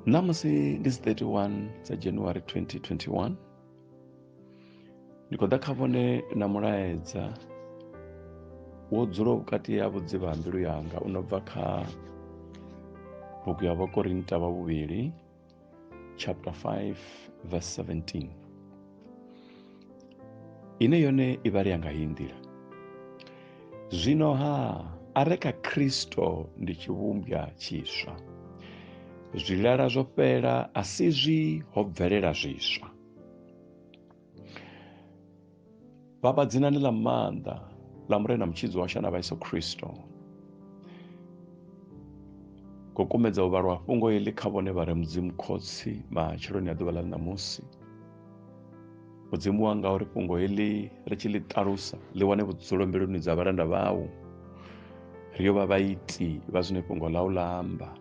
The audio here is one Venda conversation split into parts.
Ṋamusi ndi dzi 31 dza January 2021. Ndi khou ḓa kha vhone na mulaedza wo dzula vhukati ha vhudzivha ha mbilu yanga u no bva kha bugu ya Vhakorinta vha vhuvhili chapter 5 verse 17, ine yone i vhalea nga heyi nḓila: zwino ha a re kha Kristo ndi tshivhumbwa tshiswa, zwilala zwo fhela, a si zwi ho bvelela zwiswa. Baba, dzinani ḽa maanḓa ḽa Murena Mutshidzi washu na vha Yesu Kristo, khou kumedza u vhalwa fhungo heḽi kha vhone vha re Mudzimu Khotsi matsheloni a ḓuvha ḽa ṋamusi. Mudzimu wanga, uri fhungo heḽi ri tshi ḽi ṱalusa ḽi wane vhudzulo mbiluni dza vhalanda vhau, ri yo vha vhaiti vha zwine fhungo ḽau ḽa amba,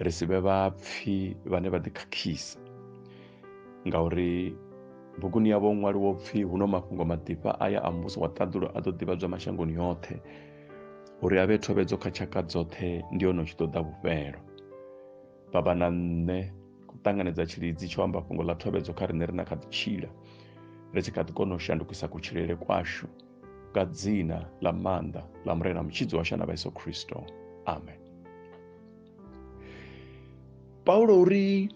ri si vhe vhapfi vhane vha ḓikhakhisa, ngauri buguni yavho ṅwaliwo pfhi huno mafhungo maḓifha aya a muvhuso wa ṱaḓulu a ḓo ḓivhadzwa mashangoni yoṱhe uri a vhe thovhedzo kha tshaka dzoṱhe, ndi hone hu tshi ḓo ḓa vhufhelo. Baba, na nṋe khou ṱanganedza tshilidzi tsho amba fhungo ḽa thovhedzo kha riṋe ri na kha ḓi tshila, ri tshi kha ḓi kona u shandukisa kutshilele kwashu nga dzina ḽa maanḓa ḽa Murena Mutshidzi washu na vha Yesu Kristo. Amen. Paulo uri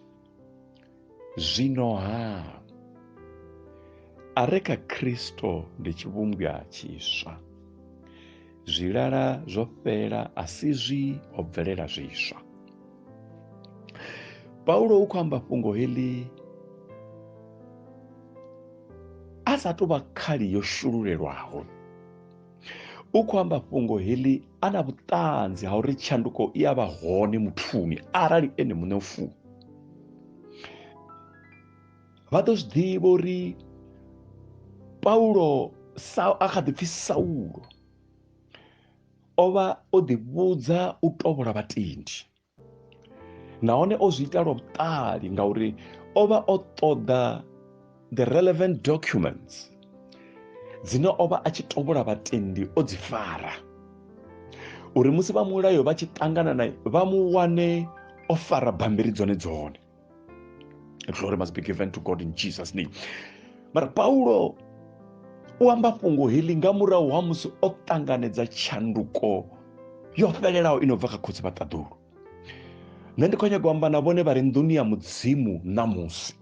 zwino ha a re kha Kristo ndi tshivhumbwa tshiswa, zwilala zwo fhela, a si zwi ho bvelela zwiswa. Paulo u khou amba fhungo heḽi a sa tou vha khali yo shululelwaho. U khou amba fhungo heḽi a na vhuṱanzi ha uri tshanduko i a vha hone muthuni arali ene muṋe u funa. Vha ḓo zwi ḓivha uri Paulo a kha ḓi pfi Saulo o vha o ḓivhudza u tovhola vhatendi, nahone o zwi ita lwa vhuṱali ngauri o vha o ṱoḓa the relevant documents dzine o vha a tshi tovhola vhatendi o dzi fara, uri musi vha mulayo vha tshi ṱangana nae vha mu wane o fara bammbiri dzone dzone. Glory must be given to God in Jesus name. Mara Paulo u amba fhungo heḽi nga murahu ha musi o ṱanganedza tshanduko yo fhelelaho ino bva kha Khotsi vha ṱaḓulu. Nṋe ndi khou nyaga u amba na vhone vha re nḓuni ya Mudzimu ṋamusi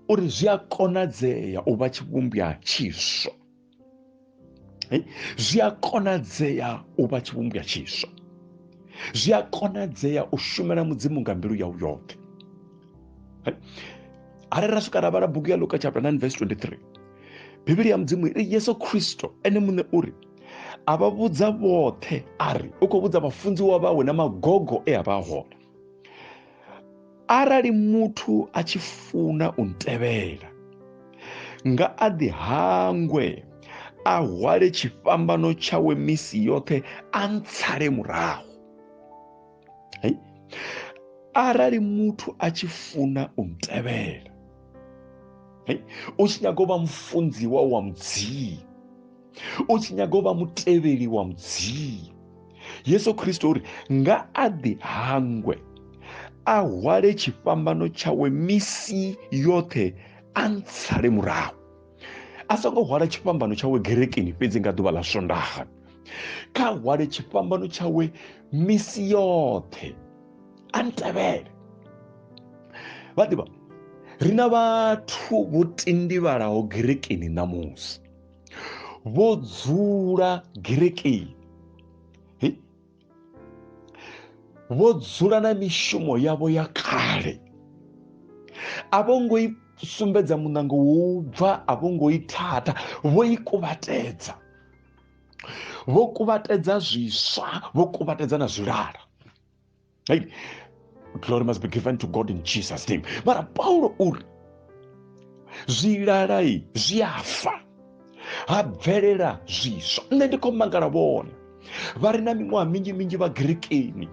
uri zwi a konadzea u vha tshivhumbwa tshiswa. Zwi a konadzea u vha tshivhumbwa tshiswa. Zwi a konadzea u shumela Mudzimu nga mbilu yau yoṱhe. Arali ra swika ra vhala bugu ya Luka chapter 9 verse 23, Bivhili ya Mudzimu iri Yesu Kristo ene muṋe uri a vha vhudza vhoṱhe, a ri u khou vhudza vhafunziwa vhawe na magogo e a vha hone, arali muthu a tshi funa u ntevhela, nga a ḓi hangwe a hwale tshifhambano tshawe misi yoṱhe a ntsale murahu. Arali muthu a tshi funa u ntevhela, u tshi nyaga u vha mufunziwa wa Mudzimu, u tshi nyaga u vha mutevheli wa Mudzimu, Yesu Kristo uri nga a ḓi hangwe a hwale tshifhambano tshawe misi yoṱhe a ntsale murahu. A songo hwala tshifhambano tshawe gerekeni fhedzi nga ḓuvha ḽa Swondaha, kha hwale tshifhambano tshawe misi yoṱhe a ntevhele. Vha ḓivha ri na vhathu vho tindivhalaho gerekeni ṋamusi, vho dzula gerekeni, vho dzula na mishumo yavho ya kale, a vho ngo i sumbedza muṋango wo bva, a vho ngo i thatha, vho i kuvhatedza. Vho kuvhatedza zwiswa, vho kuvhatedza na zwilala. Hey, glory must be given to God in Jesus name. Mara Paulo uri zwilalai zwi a fa, ha bvelela zwiswa. Nṋe ndi khou mangala vhone vha re na miṅwaha minzhi minzhi vha gerekeni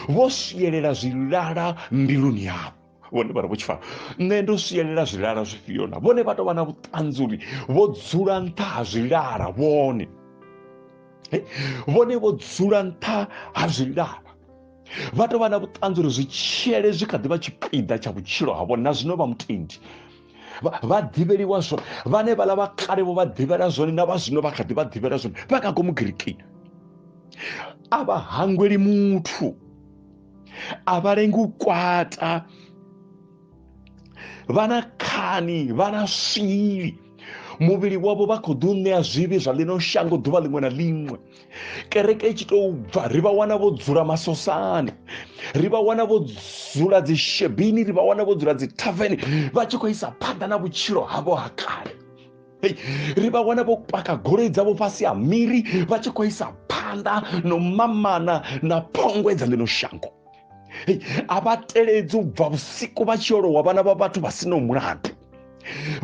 vho swielela zwilala mbiluni yavho. Vhone vha ri vho tshifha, nṋe ndo swielela zwilala zwifhio na? Vhone vha tou vha na vhuṱanzi uri vho dzula nṱha ha zwilala. Vhone vhone vho dzula nṱha ha zwilala. Vha tou vha na vhuṱanzi uri zwitshele zwi kha ḓi vha tshipiḓa tsha vhutshilo havho na zwino vha mutendi. Vha ḓivheliwa zwone, vhane vhaḽa vha kale vho vha ḓivhela zwone na vha zwino vha kha ḓi vha ḓivhela zwone, vha nga ngomu kerekeni. A vha hangweli muthu, a vha lengi u kwata, vha na khani, vha na swili. Muvhili wavho vha khou ḓi u ṋea zwivhi zwa ḽino shango ḓuvha ḽiṅwe na ḽiṅwe. Kereke i tshi tou bva ri vha wana vho dzula masosani, ri vha wana vho dzula dzi shebini, ri vha wana vho dzula dzi thaveni vha tshi khou isa phanḓa na vhutshilo havho ha kale. Ri vha wana vho paka goloi dzavho fhasi ha miri vha tshi khou isa phanḓa no mamana na phongwe dza ḽino shango. A vha teledzi u bva vhusiku vha tshi yo lowa vhana vha vhathu vha sinaho mulandu.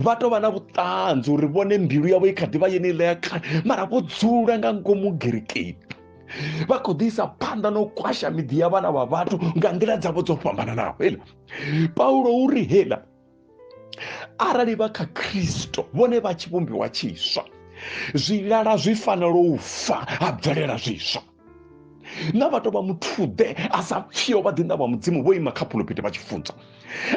Vha tou vha na vhuṱanzi uri vhone mbilu yavho i kha ḓi vha yeneiḽa ya kale, mara vho dzula nga ngomu kerekeni vha khou ḓi isa phanḓa no kwasha miḓi ya vhana vha vhathu nga nḓila dzavho dzo fhambananaho. Heiḽa Paulo uri heiḽa arali vha kha Kristo vhone vha tshivhumbiwa tshiswa, zwilala zwi fanela u fa ha bvelela zwiswa. Na vha tou vha muthuḓe a sa pfiho vha ḓinḓa vha Mudzimu vho ima kha pulupiti vha tshi funza,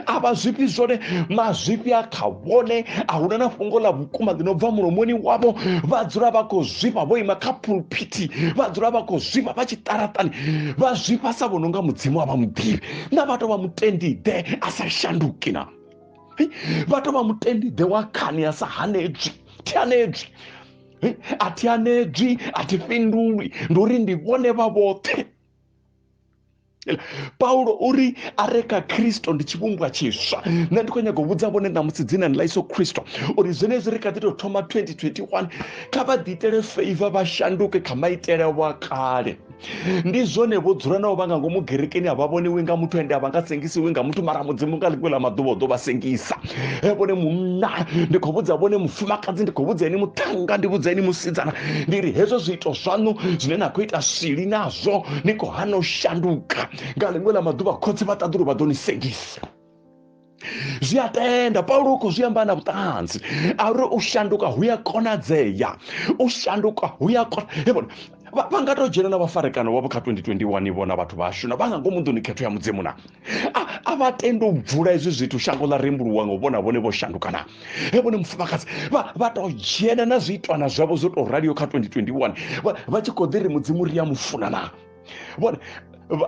a vha zwifhi zwone, mazwifhi a kha vhone, a huna na fhungo ḽa vhukuma ḽi no bva mulomoni wavho. Vha dzula vha khou zwifha vho ima kha pulupiti, vha dzula vha khou zwifha vha tshi ṱaraṱani, vha zwifha sa vho no nga Mudzimu a vha muḓivhi. Na vha tou vha mutendiḓe a sa shanduki na vha tou vha mutendiḓe wa khani a sa hanedzwi, thi hanedzwi, a thi hanedzwi, a thi fhindulwi, ndi uri ndi vhone vha vhoṱhe. Paulo uri a re kha Kristo ndi tshivhumbwa tshiswa. Nṋe ndi khou nyaga u vhudza vhone ṋamusi dzinani ḽa Yesu Kristo uri zwenezwi ri kha ḓi tou thoma 2021, kha vha ḓiitele favor vha shanduke kha maitele avho a kale. Ndi zwone vho dzula nao vha nga ngomu kerekeni, a vha vhoniwi nga muthu ende a vha nga sengisiwi nga muthu, mara Mudzimu nga ḽiṅwe ḽa maḓuvha u ḓo vha sengisa. He vhone munna, ndi khou vhudza vhone mufumakadzi, ndi khou vhudza eni muṱhannga, ndi vhudza eni musidzana, ndi ri hezwo zwiito zwaṋu zwine na khou ita swili nazwo ni khou hana u shanduka, nga ḽiṅwe ḽa maḓuvha khotsi vha ṱaḓulu vha ḓo ni sengisa. Zwi a tenda Paulo u khou zwi amba na vhuṱanzi a uri u shanduka hu ya konadzea, u shanduka hu ya kona. Vha nga tou dzhena na vhafarekano vhavho kha 2021 vhona vhathu vhashu na vha nga ngomu nḓuni khetho ya Mudzimu na a vha tendi u bvula hezwi zwithu, shango ḽa rembuluwa nga u vhona vhone vho shanduka na. He vhone mufumakadzi vha tou dzhena na zwiitwana zwavho zwo tou raliho kha 2021 vha tshi khou ḓi ri Mudzimu ri ya mufuna na. Vhone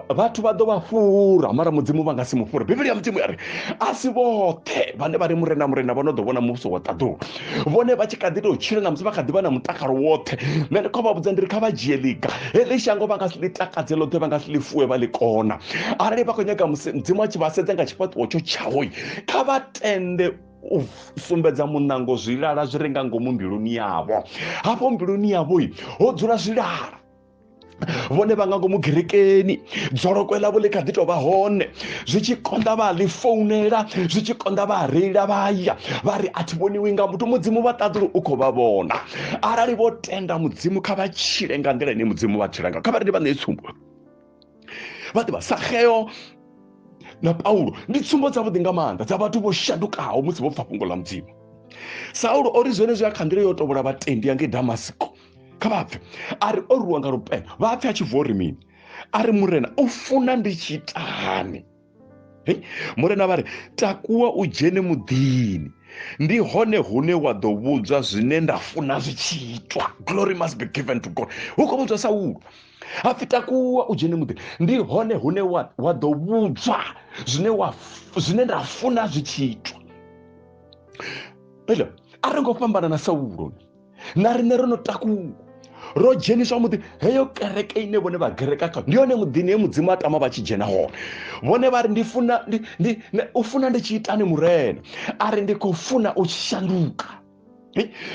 vhathu vha ḓo vha fhura, mara Mudzimu vha nga si mu fhure. Bivhili ya Mudzimu ya ri a si vhoṱhe vhane vha ri Murena Murena vha no ḓo vhona muvhuso wa ṱaḓulu. Vhone vha tshi kha ḓi tou tshila na musi vha kha ḓi vha na mutakalo woṱhe. Nṋe ndi khou vha vhudza ndi ri kha vha dzhie ḽiga heḽi shango, vha nga si ḽi takadze ḽoṱhe, vha nga si ḽi fuwe vha ḽi kona. Arali vha khou nyaga Mudzimu a tshi vha sedza nga tshifhaṱuwo tsho tshaho, kha vha tende u sumbedza muṋango zwilala zwi re nga ngomu mbiluni yavho. Hafho mbiluni yavho ho dzula zwilala. Vhone vha nga ngomu kerekeni, dzolokwe ḽavho ḽi kha ḓi tou vha hone, zwi tshi konḓa vha ḽi founela, zwi tshi konḓa vha reila vha ya, vha ri a thi vhoniwi nga muthu. Mudzimu vha ṱaḓulu u khou vha vhona. Arali vho tenda Mudzimu, kha vha tshile nga nḓila ine Mudzimu vha tshila ngayo. Kha vha ri ndi vha ṋee tsumbo. Vha ḓivha Saxeo na Paulo ndi tsumbo dzavhuḓi nga maanḓa dza vhathu vho shandukaho musi vho pfa fhungo ḽa Mudzimu. Saulo o ri zwenezwi a kha nḓila yo tovhola vhatendi ngei Damasiko, kha vha pfe a ri o rwiwa nga lupengo, vha pfe a tshi vuwa uri mini, a ri Murena u funa ndi tshi ita hani? Hei, Murena vha ri takuwa u dzhene muḓini, ndi hone hune wa ḓo vhudzwa zwine nda funa zwi tshi itwa. Glory must be given to God. Hu khou vhudzwa Saulo hapfi takuwa u dzhene muḓini, ndi hone hune wa ḓo vhudzwa zwine nda funa zwi tshi itwa. Hello, a ri ngo fhambana na Saulo, na riṋe ro no takuwa ro dzheniswa muḓi. Heyo kereke ine vhone vha gereka kha ndi yone muḓini he Mudzimu a tama vha tshi dzhena hone. Vhone vha ri ndi funa ndi u funa ndi tshi itani Murena? A ri ndi khou funa u shanduka,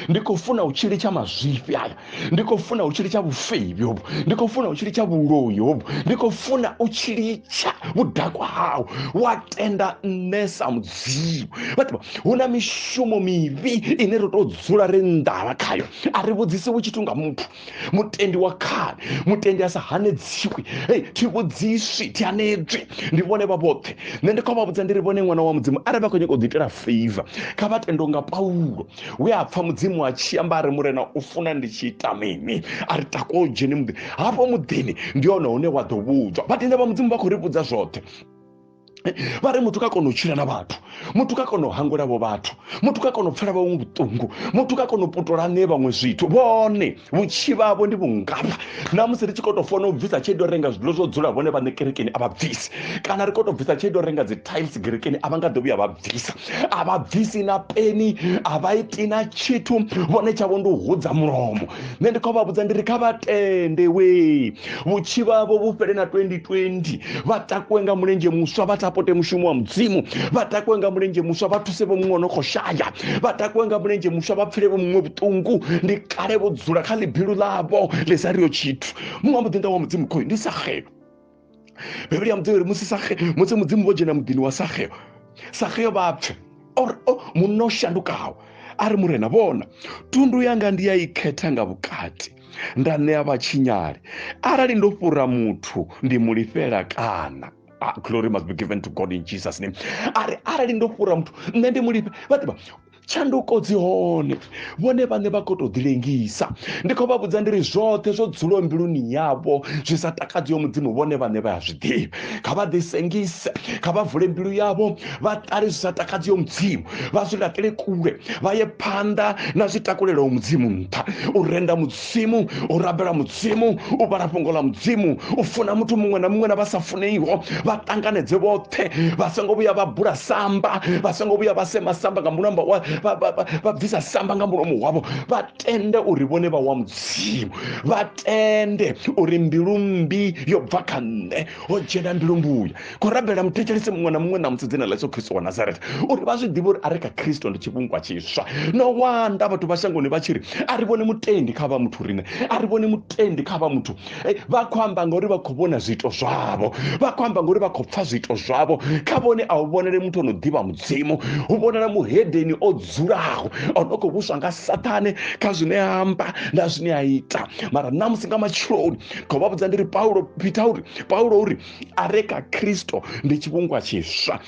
ndi khou funa u tshilitsha mazwifhi aya, ndi khou funa u tshilitsha vhufebi hovhu, ndi khou funa u tshilitsha vhuloi hovhu, ndi khou funa u tshilitsha vhudakwa hau. Wa tenda nṋe sa Mudzimu. Vha ḓivha hu na mishumo mivhi ine ro tou dzula ri nnḓa khayo, a ri vhudzisiwi tshithu nga muthu. Mutendi wa khale, mutendi a sa hanedziwi, hei thi vhudziswi, thi hanedzwi, ndi vhone vha vhoṱhe. Nṋe ndi khou vha vhudza ndi ri vhone ṅwana wa Mudzimu arali vha khou nyanga u ḓiitela favor, kha vha tende nga Paulo we a pfa Mudzimu a tshi amba, a ri Murena u funa ndi tshi ita mini? A ri takuwa u dzhene muḓini. Hafho muḓini ndi hone hune wa ḓo vhudzwa. Vhatendi vha Mudzimu vha khou ri vhudza zwoṱhe. Vha ri muthu kha kona u tshila na vhathu, muthu kha kona u hangwela vho vhathu, muthu kha kona u pfela vhaṅwe vhuṱungu, muthu kha kona u putola ṋee vhaṅwe zwithu. Vhone vhutshivha havho ndi vhungafha. Na musi ri tshi khou tou fona u bvisa tshelede u renga zwiḽo zwo dzula vhone vhaṋe kerekeni a vha bvisi, kana ri khou tou bvisa tshelede u renga dzi tiles kerekeni a vha nga ḓo vhuya vha bvisa, a vha bvisi na peni, a vha iti na tshithu. Vhone tshavho ndi u hudza mulomo. Nṋe ndi khou vha vhudza ndi ri kha vha tende we vhutshivha havho vhu fhele na 2020, vha takuwe nga mulenzhe muswa, vha sapote mushumo wa Mudzimu, vha takuwe nga mulenzhe muswa, vha thuse vho muṅwe no khou shaya, vha takuwe nga mulenzhe muswa, vha pfele vho muṅwe vhuṱungu. Ndi kale vho dzula kha ḽibilu ḽavho ḽi sa riho tshithu. Muṅwe muḓinḓa wa Mudzimu khoyu ndi Saxeo. Bivhili ya Mudzimu uri musi Saxeo, musi Mudzimu vho dzhena muḓini wa Saxeo, Saxeo vha pfe or munna o shandukaho, a ri Murena, vhona thundu yanga ndi ya i khetha nga vhukati, nda ṋea vhatshinyali. Arali ndo fhura muthu ndi mu lifhela kana. Glory must be given to God in Jesus name. A ri arali ndo fhura muthu nṋe ndi mu lifhe. Vha ḓivha tshanduko dzi hone, vhone vhaṋe vha khou tou ḓilengisa. Ndi khou vha vhudza ndi ri zwoṱhe zwo dzulaho mbiluni yavho zwi sa takadziho Mudzimu vhone vhaṋe vha ya zwi ḓivha. Kha vha ḓisengise, kha vha vule mbilu yavho, vha ṱale zwi sa takadziho Mudzimu, vha zwi laṱele kule, vha ye phanḓa na zwi takulelaho Mudzimu nṱha. U renda Mudzimu, u rabela Mudzimu, u vhala fhungo ḽa Mudzimu, u funa muthu muṅwe na muṅwe na vha sa funeiho, vha ṱanganedze vhoṱhe, vha songo vhuya vha bula samba, vha songo vhuya vha sema samba nga mulomo wa, vha bvisa samba nga mulomo wavho. Vha tende uri vhone vha wa Mudzimu, vha tende uri mbilu mmbi yo bva kha nṋe, ho dzhena mbilu mbuya. Khou rabela muthetshelesi muṅwe na muṅwe ṋamusi dzina ḽa Yesu Kristo wa Nazaretha, uri vha zwi ḓivhe uri a re kha Kristo ndi tshivhungwa tshiswa. No wanda vhathu vha shangoni vha tshi ri a ri vhone mutendi kha vha muthu riṋe, a ri vhone mutendi kha vha muthu. Vha khou amba ngori vha khou vhona zwiito zwavho, vha khou amba ngori vha khou pfa zwiito zwavho. Kha vhone a u vhonele muthu o no ḓivha Mudzimu, hu vhonala muhedeni o dzulaho o no khou vhuswa nga Sathane kha zwine a amba na zwine a ita. Mara ṋamusi nga matsheloni khou vha vhudza ndi ri Paulo, Peter uri Paulo uri a re kha Kristo ndi tshivhungwa tshiswa,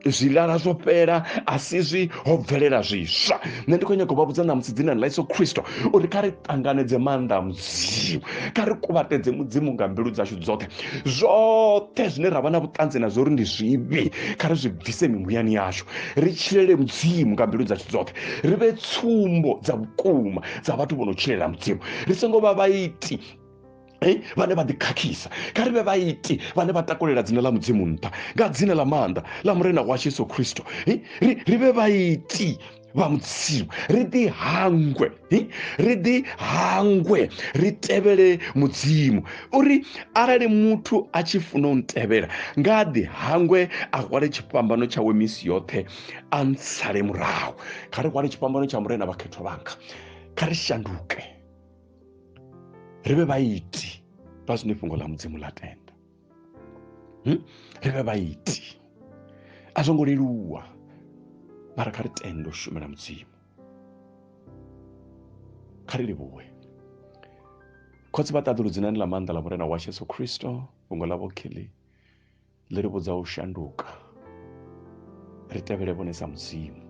zwilala zwo fhela, a si zwi ho bvelela zwiswa. Nṋe ndi khou nyanga u vha vhudza ṋamusi dzinani ḽa Yesu Kristo uri kha ri ṱanganedze maanḓa a Mudzimu, kha ri kuvhatedze Mudzimu nga mbilu dzashu dzoṱhe. Zwoṱhe zwine ra vha na vhuṱanzi na zwo uri ndi zwivhi, kha ri zwi bvise mimuyani yashu, ri tshilele Mudzimu nga mbilu dzashu dzoṱhe, ri vhe tsumbo dza vhukuma dza vhathu vho no tshilela Mudzimu. Ri songo vha vhaiti vhane vha ḓikhakhisa, kha ri vhe vhaiti vhane vha takulela dzina ḽa Mudzimu nṱha nga dzina ḽa maanḓa ḽa Murena washu Yesu Kristo. Ri vhe vhaiti vha Mudzimu, ri ḓi hangwe, ri ḓi hangwe, ri tevhele Mudzimu. Uri arali muthu a tshi funa u ntevhela, nga a ḓi hangwe a hwale tshifhambano tshawe misi yoṱhe, a ntsale murahu. Kha ri hwale tshifhambano tsha Murena, vhakhethwa vhanga, kha ri shanduke, ri vhe vhaiti vha zwine fhungo ḽa Mudzimu ḽa tenda. Ri vhe vhaiti. A zwo ngo leluwa, mara kha ri tende u shumela Mudzimu. Kha ri livhuwe Khotsi vha ṱaḓulu dzinani ḽa maanḓa ḽa Murena washu Yesu Kristo. Fhungo ḽa vho khiḽi ḽi ri vhudza u shanduka, ri tevhele vhone sa Mudzimu.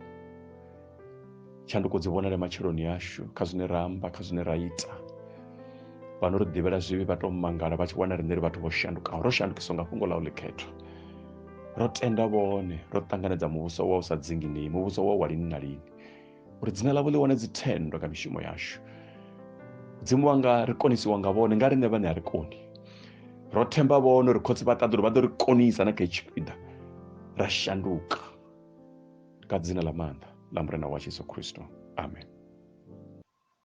Tshanduko dzi vhonale matshiloni ashu, kha zwine ra amba, kha zwine ra ita. Vha no ri ḓivhela zwivhi vha tou mangala vha tshi wana riṋe ri vhathu vho shandukaho, ro shandukiswa nga fhungo ḽau ḽikhethwa. Ro tenda vhone, ro ṱanganedza muvhuso wau sa dzinginei, muvhuso wau wa lini na lini, uri dzina ḽavho ḽi wane dzithendo nga mishumo yashu. Mudzimu wanga, ri konisiwa nga vhone, nga riṋe vhane a ri koni. Ro themba vhone uri Khotsi vha ṱaḓulu vha ḓo ri konisa na kha hetshi tshipiḓa, ra shanduka nga dzina ḽa maanḓa ḽa Murena washu Yesu Kristo. Amen.